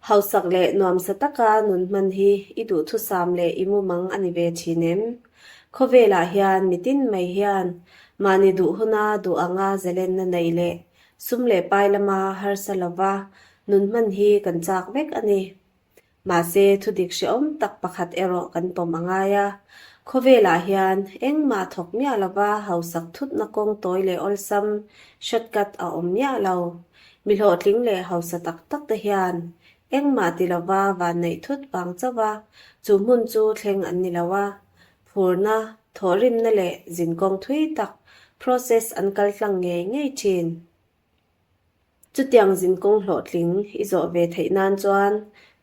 Hausak leh nuamsa taka nun hman hi i duhthusam leh i mumang a ni ve thin em? Khawvelah hian mitin mai hian mahni duh huna duh anga zalenna neih leh sum leh pai lama harsa lova nun hman hi kan chak vek a ni. Mahse, thudik hrehawm tak pakhat erawh kan pawm a ngai a. Khawvelah hian engmah thawk miah lova hausak thutna kawng tawi leh awlsam, shortcut, a awm miah lo. Mi hlawhtling leh hausa tak tak te hian engmah ti lova vanneih thut vang chauh a, chu hmun chu thleng an ni lo a. Phurna, thawhrimna leh zinkawng thui tak, process, an kal tlang ngei ngei thin. Chutiang zinkawng hlawhtling i zawh ve theih nan chuan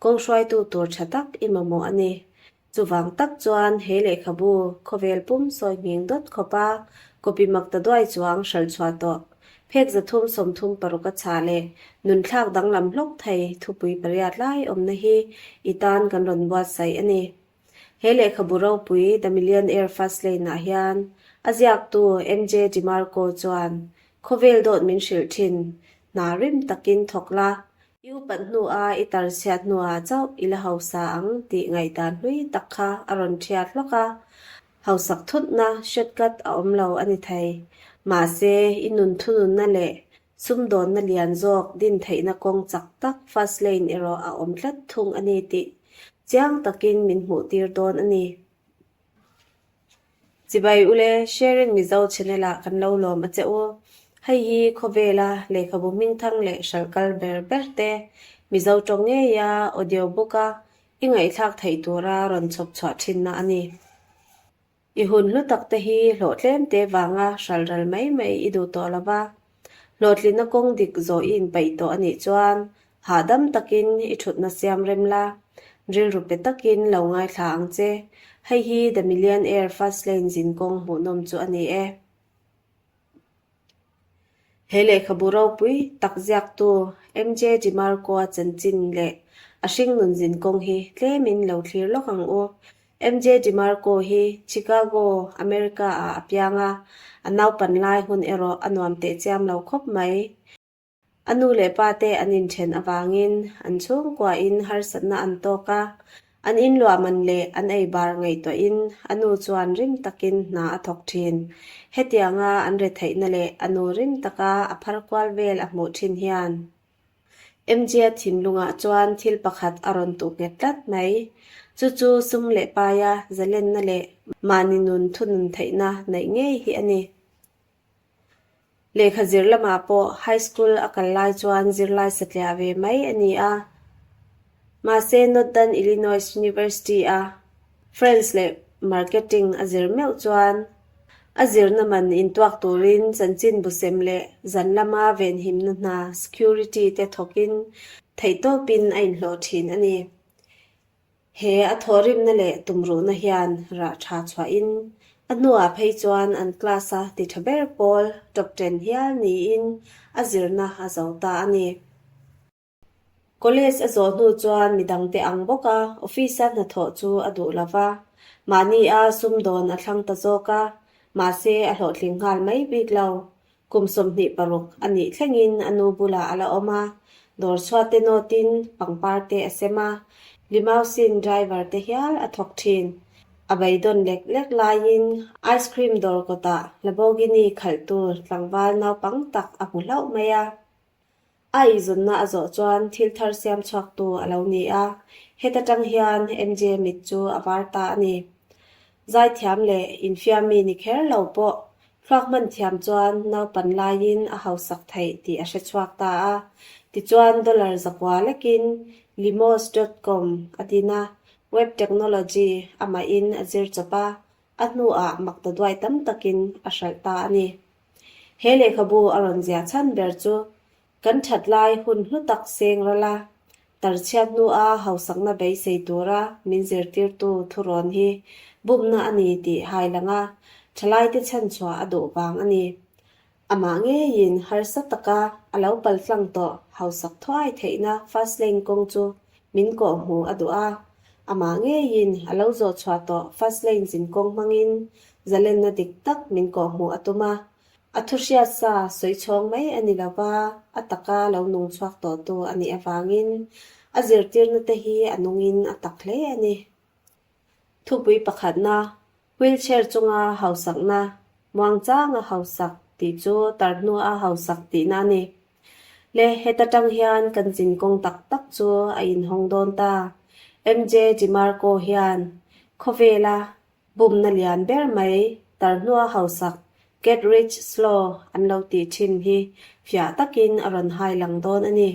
kawng hruaitu tur tha tak i mamawh a ni. Chuvang tak chuan he lehkhabu khawvel pum sawi nghing dawt khawpa copy mak ta duai chuang hralh chhuah tawh phek 336 a chhah leh nunthlak danglam hlawk thei thupui pariat lai awmna hi i tan kan rawn buatsaih a ni. He lehkhabu ropui The Millionaire Fast Lane ah hian a ziaktu MJ DeMarco chuan Khawvel dawt min hrilh thin, hna rim takin thawk la, i upat hnua i tar chhiat hnuah chauh i la hausa ang tih ngaihdan hlui tak kha a rawn thiat hlawk a. Hausak thutna shortcut a awm lo a ni thei. Mahse, i nun thununna leh sumdawnna lian zawk din theihna kawng chak tak fast lane erawh a awm tlat thung a ni tih chiang takin min hmuhtir dawn a ni. Chibai ule, Sharing Mizo channel ah kan lo lawm a che u. Hei hi khawvela lehkhabu hmingthang leh hralh kal ber ber te Mizo tawng ngeia audio book a i ngaihthlak theih tura rawn chhawp chhuah thinna a ni. I hun hlu tak te hi hlawh tlem te vanga hralh ral mai mai i duh tawh lo va. Hlawhtlinna kawng dik zawh i inpeih tawh a nih chuan hahdam takin i thutna siam rem la, rilru pe takin lo ngaithla ang che. Hei hi The Millionaire Fast Lane zin kawng hmuhnawm chu a ni e. He lehkhabu ropui tak ziaktu MJ DeMarco-a chanchin leh a hringnun zin kawng hi tlemin lo thlir lawk ang u. MJ DeMarco hi Chicago, America-ah a piang a, a naupan lai hun erawh a nuam tehchiam lo khawp mai. A nu leh pa te an inthen avangin an chhungkuain harsatna an tawk a, an inluah man leh an ei bar ngaihtuahin a nu chuan rim takin hna a thawk thin. Hetianga an retheihna leh a nu rim taka a phar kual vel a hmuh thin hian MJ-a thinlungah chuan thil pakhat a rawn tuh nghet tlat mai. Chu chu sum leh paia zalenna leh mahni nun thunun theihna neih ngei hi a ni. Lehkha zir lamah pawh high school a kal lai chuan zirlai satliah ve mai a ni a. Mahse Northern Illinois University-a French leh Marketing a zir meuh chuan a zirna man intuak turin chanchinbu sem leh zan lama venhimna hna security te thawkin theihtawpin a inhlawh thin a ni. He a thawhrimna leh tumruhna hian rah tha chhuahin a hnuah phei chuan an class-a ti tha ber pawl top ten hial niin a zirna a zo ta a ni. College a zawh hnu chuan midangte ang bawka office-a hnathawh chu a duh lo va, mahni a sumdawn a thlang ta zawk a, mahse a hlawhtling nghal mai bik lo. Kum 26 a nih thlengin a nu bulah a la awm a, dawr chhuat te nawtin pangpar te a sem a, limousine driver te hial a thawk thin. A beidawn lek lek laiin ice cream dawr kawtah Lamborghini khalh tur tlangval naupang tak a hmu hlauh mai a. A eizawnna a zawh chuan thil thar siam chhuaktu a lo ni a, heta tang hian MJ mit chu a var ta a ni. Zaithiam leh infiammi ni kher lo pawh thluak hman thiam chuan naupan laiin a hausak theih tih a hre chhuak ta a. Tichuan dollar zakua lekin Limos dot com a din a, web technology amahin a zir chawp a, a hnuah makta duai tam takin a hralh ta a ni. He lehkhabu a rawn ziah chhan ber chu kan that lai hun hlu tak seng ral a, tarchhiat hnua hausakna beisei tura min zirtirtu thurawn hi bumna a ni tih hai lang a, thalaite chhanchhuah a duh vang a ni. Amah ngeiin harsa taka a lo paltlang tawh hausak thuai theihna fast lane kawng chu min kawhhmuh a duh a, amah ngeiin a lo zawh chhuah tawh fast lane zin kawng hmangin Zalenna dik tak min kawhhmuh a tum a, a thuhriat sa sawi chhawng mai a ni lo va, a taka lo nung chhuak tawhtu a nih avangin. A zirtirna te hi a nungin a tak hle a ni. Thupui pakhatna, Wheelchair chunga hausakna, muangchanga hausak tih chu tar hnua hausak tihna a ni. Le heta tang hian kan zin kawng tak tak chu a inhawng dawn ta. MJ DeMarco hian khawvela bumna lian ber mai tar hnua hausak Get Rich Slow an lo tih thin hi fiah takin a rawn hai lang dawn a ni.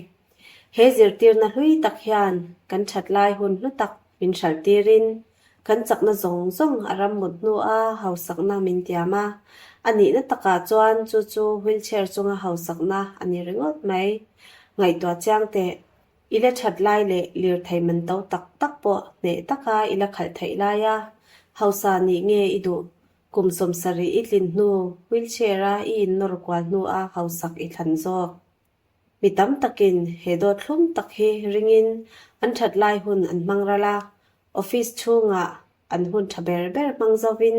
He zirtirna hlui tak hian kan that lai hun hlu tak min hralh tirin kan chakna zawng zawng a ram mut hnua hausakna min tiam a, a nihna takah chuan chu chu wheelchair chunga hausakna a ni ringawt mai. Ngaihtuah chiang teh, i la that lai leh lirthei man to tak tak pawh hneh taka i la khalh theih laia hausa nih nge i duh? Kum 70 i tlin hnu wheelchair-a i innawr kual hnua hausak i thlan zawk. Mi tam takin he dawt thlum tak hi ringin an that lai hun an hmang ral a, office chhungah an hun tha ber ber hmang zovin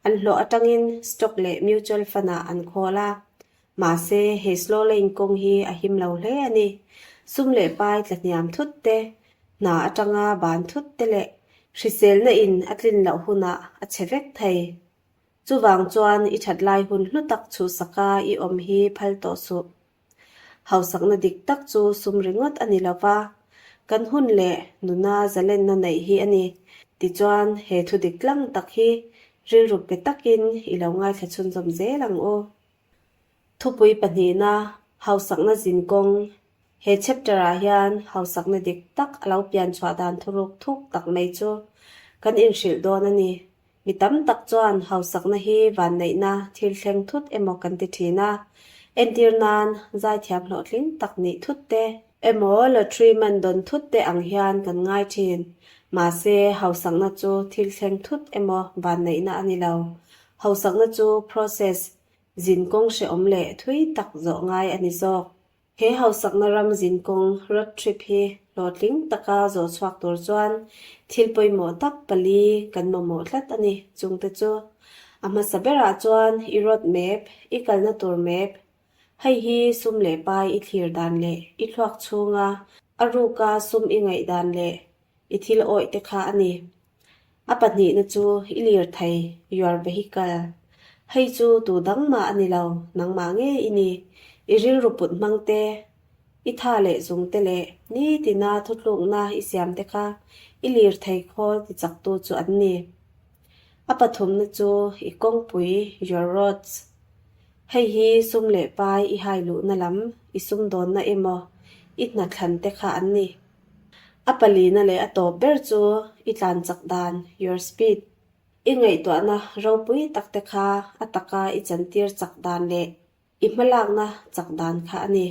an hlawh atangin stock leh mutual fund-ah an khawl a. Mahse, he slow lane kawng hi a him lo hle a ni. Sum leh pai tla hniam thut te, hna atanga ban thut te leh hriselna in a tlin loh hunah a chhe vek thei. Chuvang chuan i that lai hun hlu tak chhuhsaka i awm hi phal tawh suh. Hausakna dik tak chu sum ringawt a ni lo va, kan hun leh nuna zalenna neih hi a ni. Tichuan, he thu dik tlang tak hi rilru pe takin i lo ngaithla chhunzawm zel ang u. Thupui pahnihna, Hausakna zinkawng, He chapter-ah hian hausakna dik tak a lo pian chhuah dan thuruk thuk tak mai chu kan inhrilh dawn a ni. Mi tam tak chuan hausakna hi vanneihna thil thleng thut emaw kan ti thin a, entir nan zaithiam hlawhtling tak nih thut te emaw lottery man dawn thut te ang hian kan ngai thin. Mahse, hausakna chu thil thleng thut emaw vanneihna a ni lo. Hausakna chu process, zinkawng hrehawm leh thui tak zawh ngai a ni zawk. He hausakna ram zinkawng road trip hi hlawhtling taka zawh chhuak tur chuan thil pawimawh tak pali kan mamawh tlat a ni. Chungte chu a hmasa berah chuan i road map, i kalna tur map, hei hi sum leh pai i thlir dan leh i thluak chhunga a ruka sum i ngaih dan leh i thil awih te kha a ni. A pahnihna chu i lir thei, your vehicle. Hei chu tu dang mah a ni lo, nangmah nge i ni. I rilru put hmang te, i tha leh zung te leh nitina thutlukna i siam te kha i lir thei khawl ti chaktu chu an ni. A pathumna chu i kawngpui, your roads. Hei hi sum leh pai i hai luhna lam, i sumdawnna emaw, i hnathlan te kha an ni. A palina leh a tawp ber chu i tlan chak dan, your speed, i ngaihtuahna ropui tak te kha a taka i chantir chak dan leh i hmalakna chak dan kha a ni.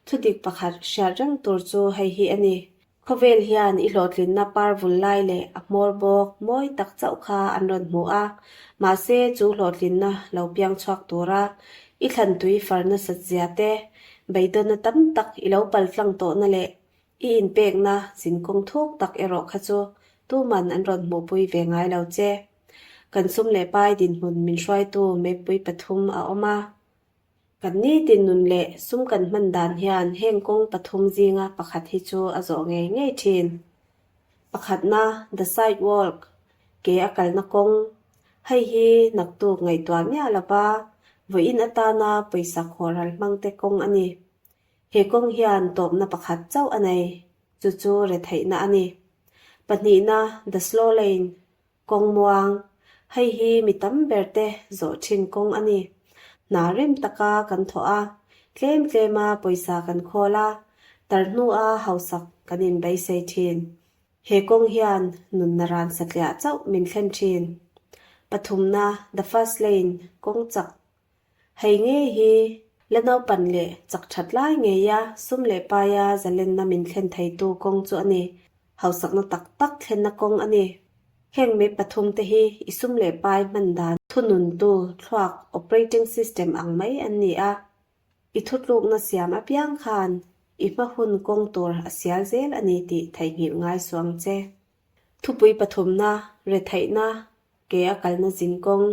Thudik pakhat hriat reng tur chu hei hi a ni. Khawvel hian i hlawhtlinna par vul lai leh a hmawr bawk mawi tak chauh kha an rawn hmu a, mahse chu hlawhtlinna lo piang chhuak tura i thlantui far nasat zia te, beidawnna tam tak i lo paltlang tawhna leh i inpekna zinkawng thuk tak erawh kha chu tuman an rawn hmuhpui ve ngai lo che. Kan sum leh pai dinhmun min hruaitu meipui pathum a awm a. Kan nitin nun leh sum kan hman dan hian heng kawng pathum zinga pakhat hi chu a zawh ngei ngei thin. Pakhatna, The Sidewalk, ke a kalna kawng. Hei hi naktuk ngaihtuah miah lova vawiin atana pawisa khawhral hmangte kawng a ni. He kawng hian tawpna pakhat chauh a nei, chu chu retheihna a ni. Pahnihna, The Slow Lane, Kawng muang, hei hi mi tam ber te zawh thin kawng a ni. Hna rim taka kan thawh a, tlem tlema pawisa kan khawl a, tar hnua hausak kan inbeisei thin. He kawng hian nunna ran satliah chauh min thlen thin. Pathumna, The Fast Lane, kawng chak. Hei ngei hi la naupan leh chak that lai ngeia sum leh paia zalenna min thlen theitu kawng chu a ni. Hausakna tak tak thlenna kawng a ni. Heng mi pathum te hi i sum leh pai hman dan thununtu thluak operating system ang mai an ni a. I thutlukna siam apiang khan i hma hun kawng tur a sial zel a ni tih theihnghilh ngai suang che. Thupui pathumna, retheihna, ke a kalna zinkawng.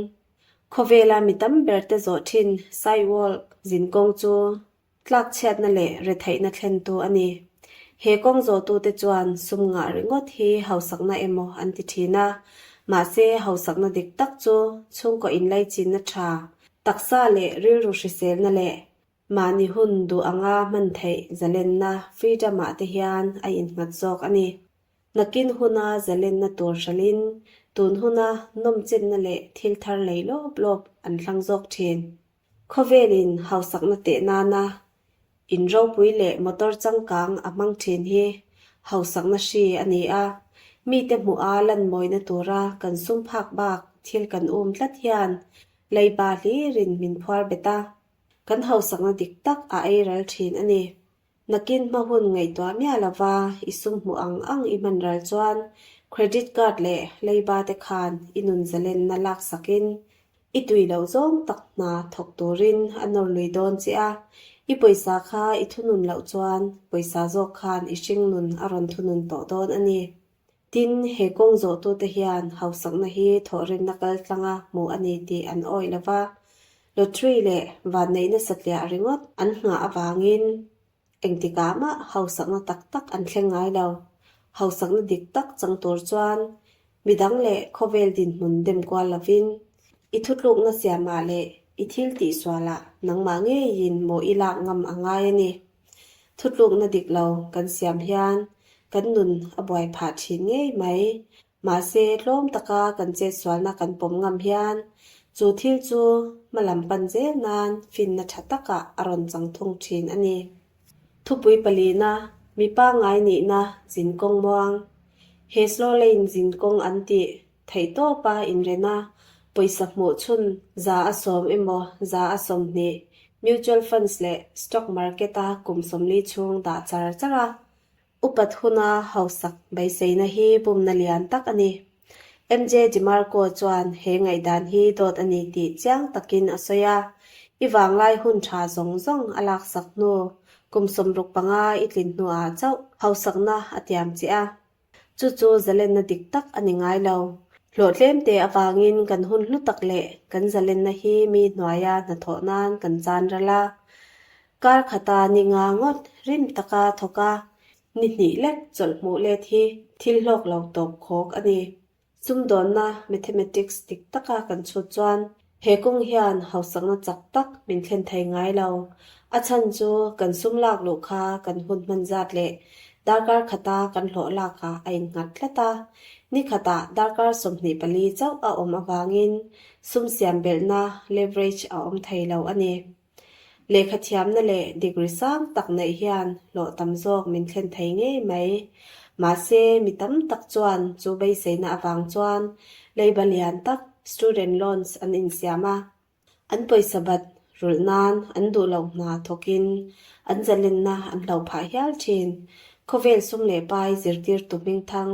Khawvela mi tam ber te zawh thin sidewalk zinkawng chu tlakchhiatna leh retheihna thlentu a ni. He kawng zawhtute chuan sum ngah ringawt hi hausakna emaw an ti thin a, mahse hausakna dik tak chu chhungkaw inlaichinna tha, taksa leh rilru hriselna leh mahni hun duh anga hman theih zalenna freedom-ah te hian a innghat zawk a ni. Nakin huna zalenna tur hralhin tun huna nawmchenna leh thil thar lei lawp lawp an hlang zawk thin. Khawvelin hausakna teh nana in ropui leh motor changkang a hmang thin hi hausakna hri a ni a, mite hmuha lan mawina tura kan sum phak bak thil kan um tlat hian leiba hlirin min phuar bet a, kan hausakna dik tak a ei ral thin a ni. Nakin hma hun ngaihtuah miah lova i sum hmuh ang ang i hman ral chuan credit card leh leiba te khan i nun zalenna laksakin i tui loh zawng tak hna thawk turin a nawr lui dawn che a, i pawisa kha i thunun loh chuan pawisa zawk khan i hringnun a rawn thunun tawh dawn a ni. Tin, he kawng zawhtute hian hausakna hi thawhrimna kal tlanga hmuh a ni tih an awih lo va, lottery leh vanneihna satliah ringawt an nghah avangin engtikah mah hausakna tak tak an thleng ngai lo. Hausakna dik tak chang tur chuan midang leh khawvel dinhmun dem kual lovin i thutlukna siamah leh i thil tihsualah nangmah ngeiin maw i lak ngam a ngai a ni. Thutlukna dik lo kan siam hian kan nun a buai phah thin ngei mai. Mahse, tlawm taka kan chetsualna kan pawm ngam hian chu thil chu hma lam pan zel nan finna tha takah a rawn chang thung thin a ni. Thupui palina, Mi pangngai nihna zinkawng muang. He slow lane zinkawng an tih Theihtawpa inrena pawisa hmuh chhun 100 emaw 20 mutual funds leh stock market-a kum 40 chhung dah char char a, upat huna hausak beiseina hi bumna lian tak a ni. MJ DeMarco chuan he ngaihdan hi dawt a ni tih chiang takin a sawi a, i vanglai hun tha zawng zawng a laksak hnu kum 65 i tlin hnuah chauh hausakna a tiam che a. Chu chu zalenna dik tak a ni ngai lo. Hlawhtlem te avangin kan hun hlu tak leh kan zalenna hi mi hnuaia hnathawh nan kan chan ral a. Kar khata ni nga ngawt rim taka thawk a, ni hnih lek chawlh hmuh let hi thil hlawk lo tawp khawk a ni. Sumdawnna mathematics dik taka kan chhut chuan he kawng hian hausakna chak tak min thlen thei ngai lo. A chhan chu kan sum lak luh kha kan hun hman zat leh darkar khata kan hlawh lakah a innghat tlat a. Ni khatah darkar 24 chauh a awm avangin sum siam belhna leverage a awm thei lo a ni. Lehkha thiamna leh degree sang tak neih hian hlawh tam zawk min thlen thei ngei mai. Mahse, mi tam tak chuan chu beiseina avang chuan leiba lian tak student loans an insiam a. An pawisa bat rulh nan an duh loh hna thawkin an zalenna an hlo phah hial thin. Khawvel sum leh pai zirtirtu hmingthang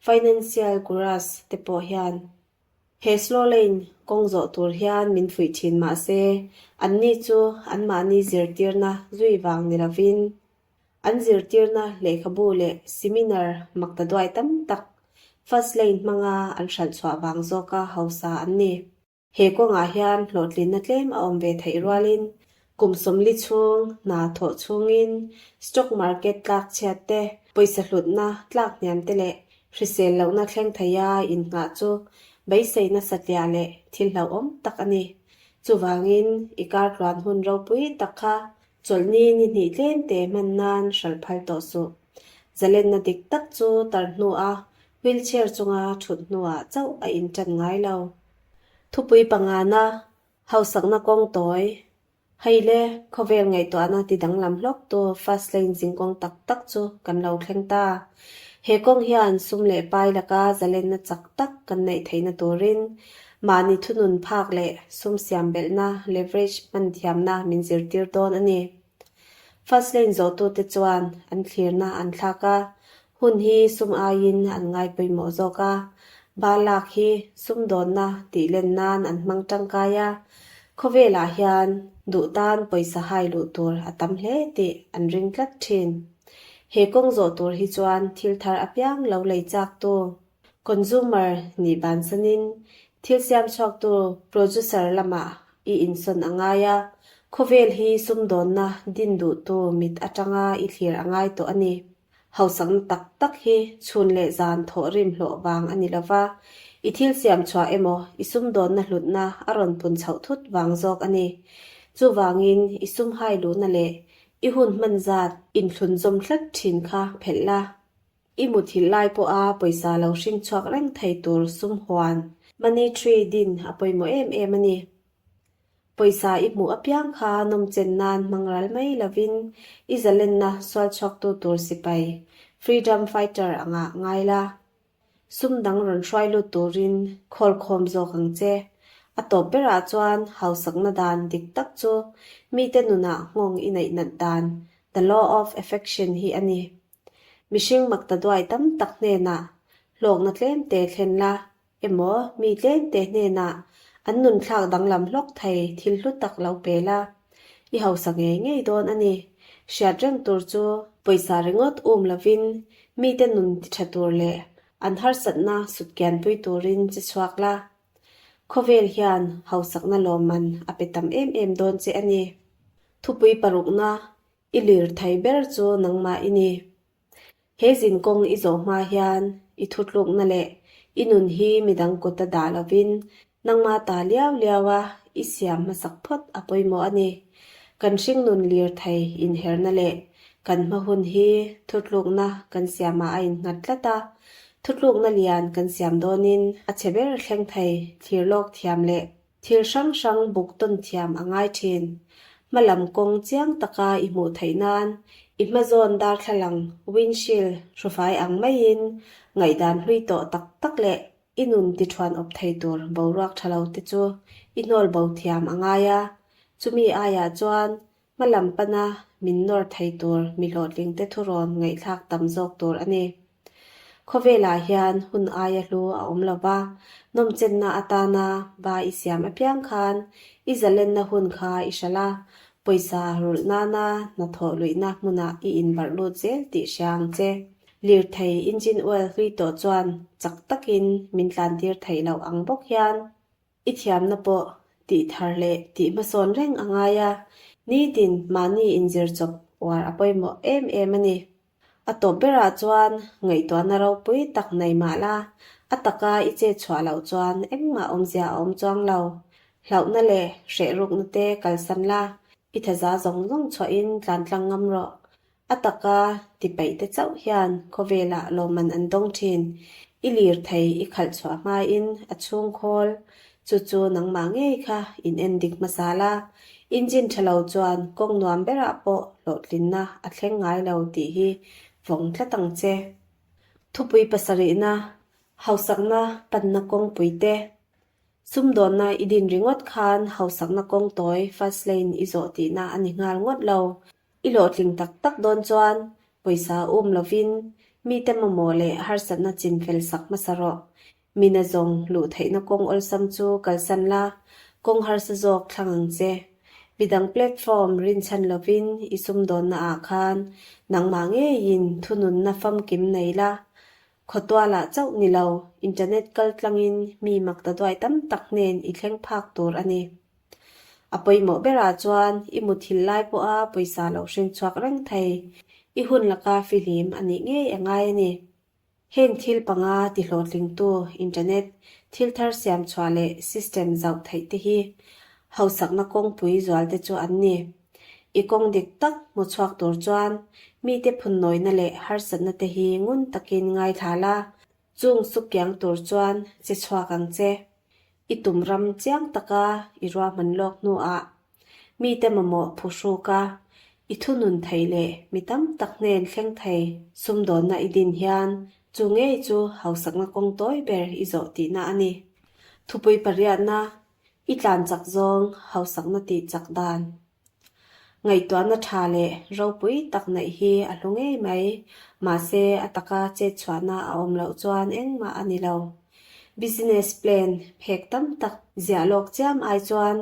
financial gurus te pawh hian He slow lane kawng zawh tur hian min fuih thin mah se, anni chu anmahni zirtirna zui vang ni lovin, an zirtirna lehkhabu leh seminar makta duai tam tak fast lane hmanga an hralh chhuah vang zawka hausa an ni. He kawngah hian hlawhtlinna tlem a awm ve theih rualin, Kum 40 chhung hna thawh chhungin stock market tlak chhiat te, pawisa hlutna tlak hniam te leh hrisel lohna thleng theia innghah chu beiseina satliah leh thil hlauhawm tak a ni. Chuvangin i kar tluan hun ropui tak kha chawlhni ni hnih tlem te hman nan hralh phal tawh suh. Zalenna dik tak chu tar hnua wheelchair chunga thut hnuah chauh a intan ngai lo. Thupui pangana Hausakna kawng tawi, Hei le, khawvel ngaihtuahna ti danglam hlawk tu fast lane zingkawng tak tak chu kan lo thleng ta. He kawng hian sum leh pai laka zalenna chak tak kan neih theihna turin mahni thunun phak leh sum siam belhna leverage hman thiamna min zirtir dawn a ni. Fast lane zawhtute chuan an thlirna an thlak a, Hun hi sum aiin an ngai pawimawh zawk a, ba lak hi sumdawnna tih len nan an hmang tangkai a, khawvelah hian duh tan pawisa hai luh tur a tam hle tih an ring tlat thin. He kawng zawh tur hi chuan thil thar apiang lo lei chaktu, consumer, nih bansanin thil siam chhuaktu, producer, lamah i insawn a ngai a, khawvel hi sumdawnna din duhtu mit atanga i thlir a ngai tawh a ni. Hausakna tak tak hi chhun leh zan thawh rim hlawh vang a ni lo va, i thil siam chhuah emaw i sumdawnna hlutna a rawn pun chhoh thut vang zawk a ni. Chuvangin i sum hai luhna leh i hun hman zat inthlun zawm tlat thin kha phelh la. I muthilh lai pawha pawisa lo hring chhuak reng thei tur sum huan, money tree, din a pawimawh em em a ni. Pawisa i hmuh apiang kha nawmchen nan hmang ral mai lovin i zalenna sual chhuaktu tur sipai, freedom fighter, angah ngai la. Sum dang rawn hruai lut turin khawl khawm zawk ang che. A tawp berah chuan hausakna dan dik tak chu mite nunah nghawng i neih nat dan, the law of affection, hi a ni. Mihring makta duai tam tak hnenah hlawkna tlemte thlen la emaw mi tlemte hnenah an nunthlak danglam hlawk thei thil hlu tak lo pe la, i hausa ngei ngei dawn a ni. Hriat reng tur chu pawisa ringawt um lovin mite nun ti tha tur leh an harsatna sutkianpui turin che chhuak la. Khawvel hian hausakna lawmman a pe tam em em dawn che a ni. Thupui parukna I lir thei ber chu nangmah i ni. He zinkawng i zawh hma hian i thutlukna leh i nun hi midang kuta dah lovin nangmah ta liau liau a i siam hmasak phawt a pawimawh a ni. Kan hringnun lir thei inherna leh kan hma hun hi thutlukna kan siamah a innghat tlat a, thutlukna lian kan siam dawnin a chhe ber thleng thei thlir lawk thiam leh Thil hrang hrang buk tawn thiam a ngai thin. Hma lam kawng chiang taka i hmuh theih nan i hmazawn darthlalang, windshield, hrufai ang maiin ngaihdan hlui tawh tak tak leh i nun tithuan awp thei tur boruak tha lo te chu i hnawl bo thiam a ngai a. Chumi aiah chuan hma lam pana min nawr thei tur mi hlawhtling te thurawn ngaihthlak tam zawk tur a ni. Khawvelah hian hun aia hlu a awm lo va, nawmchenna atana ba i siam apiang khan i zalenna hun kha i hralh a, pawisa rulh nana hnathawh luihna hmunah i inbarh lut zel tih hria ang che. Lirthei engine oil hlui tawh chuan chak takin min tlantir theih loh ang bawk hian I thiamna pawh tih thar leh tih hmasawn reng a ngai a, nitin mahni inzir chawp uar a pawimawh em em a ni. A tawp berah chuan ngaihtuahna ropui tak nei mah la, a taka i chet chhuah loh chuan engmah awmzia a awm chuang lo. Hlauhna leh hrehrukna te kalsan la, i thaza zawng zawng chhuahin tlantlang ngam rawh. A taka ti peih te chauh hian khawvelah lawmman an dawng thin. I lir thei i khalh chhuah hmain a chhung khawl chu chu nangmah ngei kha in en dik hmasa la, engine tha lo chuan kawng nuam berah pawh hlawhtlinna a thleng ngai lo tih hi vawng tlat ang che. Thupui pasarihna, hausakna panna kawngpui te. Sumdawnna i din ringawt khan hausakna kawng tawi fast lane i zawh tihna a ni nghal ngawt lo. I hlawhtling tak tak dawn chuan pawisa um lovin mite mamawh leh harsatna chin fel sak hmasa rawh. Mina zawng luh theihna kawng awlsam chu kalsan la, kawng harsa zawk thlang ang che. Midang platform rinchhan lovin i sumdawnna ah khan nangmah ngeiin thununna famkim nei la, khawtualah chauh ni lo, internet kal tlangin mi makta duai tam tak hnen i thleng phak tur a ni. A pawimawh berah chuan i muthilh lai pawha pawisa lo hring chhuak reng thei. I hun laka fihlim a nih ngei a ngai a ni. Heng thil panga tihlawhtlingtu internet, thil thar siam chhuah leh system zauh theih te hi hausakna kawngpui zual te chu an ni. I kawng dik tak hmu chhuak tur chuan mite phunnawina leh harsatna te hi ngun takin ngaithla la, chung sukkiang tur chuan che chhuak ang che. I tum ram chiang taka i ruahman lawk hnuah mite mamawh phuhruk a, i thunun thei leh mi tam tak hnen thleng thei sumdawnna i din hian chu ngei chu hausakna kawng tawi ber i zawh tihna a ni. Thupui pariatna, i tlan chak zawng hausakna tih chak dan. Ngaihtuahna tha leh ropui tak neih hi a hlu ngei mai, mahse a taka chet chhuahna a awm loh chuan engmah a ni lo. Business plan phek tam tak ziah lawk chiam ai chuan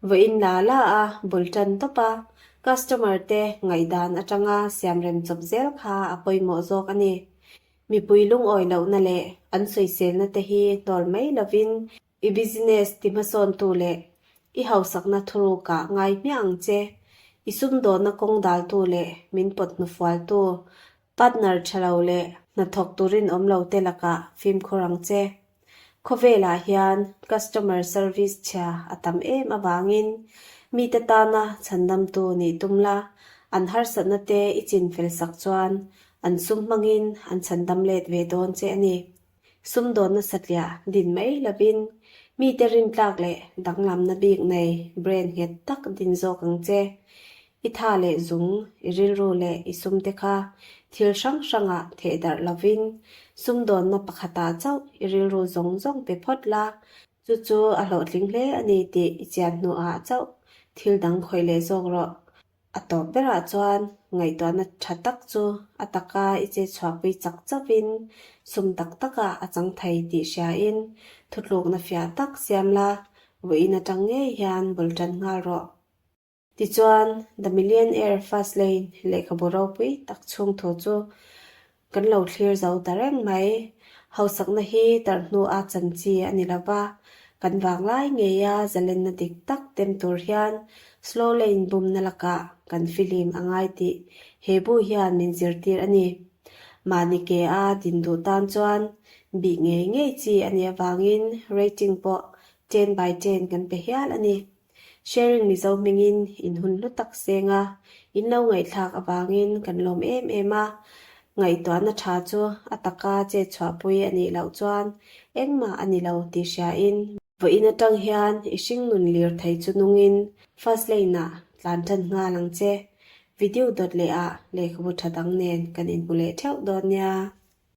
vawiin la la a bul tan tawp a, customer te ngaihdan atanga siamrem chawp zel kha a pawimawh zawk a ni. Mipui lungawi lohna leh an sawiselna te hi hnawl mai lovin I business ti hmasawntu leh i hausakna thurukah ngai hmiah ang che. I sumdawnna kawng daltu leh min pawt hnufualtu. Partner tha lo leh hnathawk turin awm lo te lakah fimkhur ang che. Khawvelah hian customer service chhia a tam em avangin mite tana chhandamtu nih tum la, an harsatna te i chin fel sak chuan an sum hmangin an chhandam let ve dawn che a ni. Sumdawnna satliah din mai lovin mite rintlak leh danglamna bik nei brand nghet tak din zawk ang che. I tha leh zung, i rilru leh i sumte kha thil hrang hrangah theh darh lovin sumdawnna pakhatah chauh i rilru zawng zawng pe phawt la, chu chu a hlawhtling hle a ni tih i chian hnuah chauh thil dang khawih leh zawk rawh. A tawp berah chuan ngaihtuahna tha tak chu a taka i che chhuahpui chak chauhin sum tak takah a chang thei tih hriain thutlukna fiah tak siam la, vawiin atang ngei hian bul tan nghal rawh. Tichuan, The Millionaire Fast Lane lehkhabu ropui tak chhung thu chu kan lo thlir zo ta reng mai. Hausakna hi tarh hnua chan chi a ni lo va, kan vanglai ngeia zalenna dik tak tem tur hian Slow Lane bumna lakah kan filim a ngai tih he bu hian min zirtir a ni. Mahni ke a din duh tan chuan bih ngei ngei chi a nih avangin rating pawh ten by ten kan pe hial a ni. Sharing Mizo hmingin in hun hlu tak seng a, in lo ngaihthlak avangin kan lawm em em a, ngaihtuahna tha chu a taka chet chhuahpui a nih loh chuan engmah a ni lo tih hriain vawiin atang hian i hringnun lir thei chu nungin first lane ah tlan tan nghal ang che. Video dawt leh ah lehkhabu tha dang nen kan inhmu leh theuh dawn nia.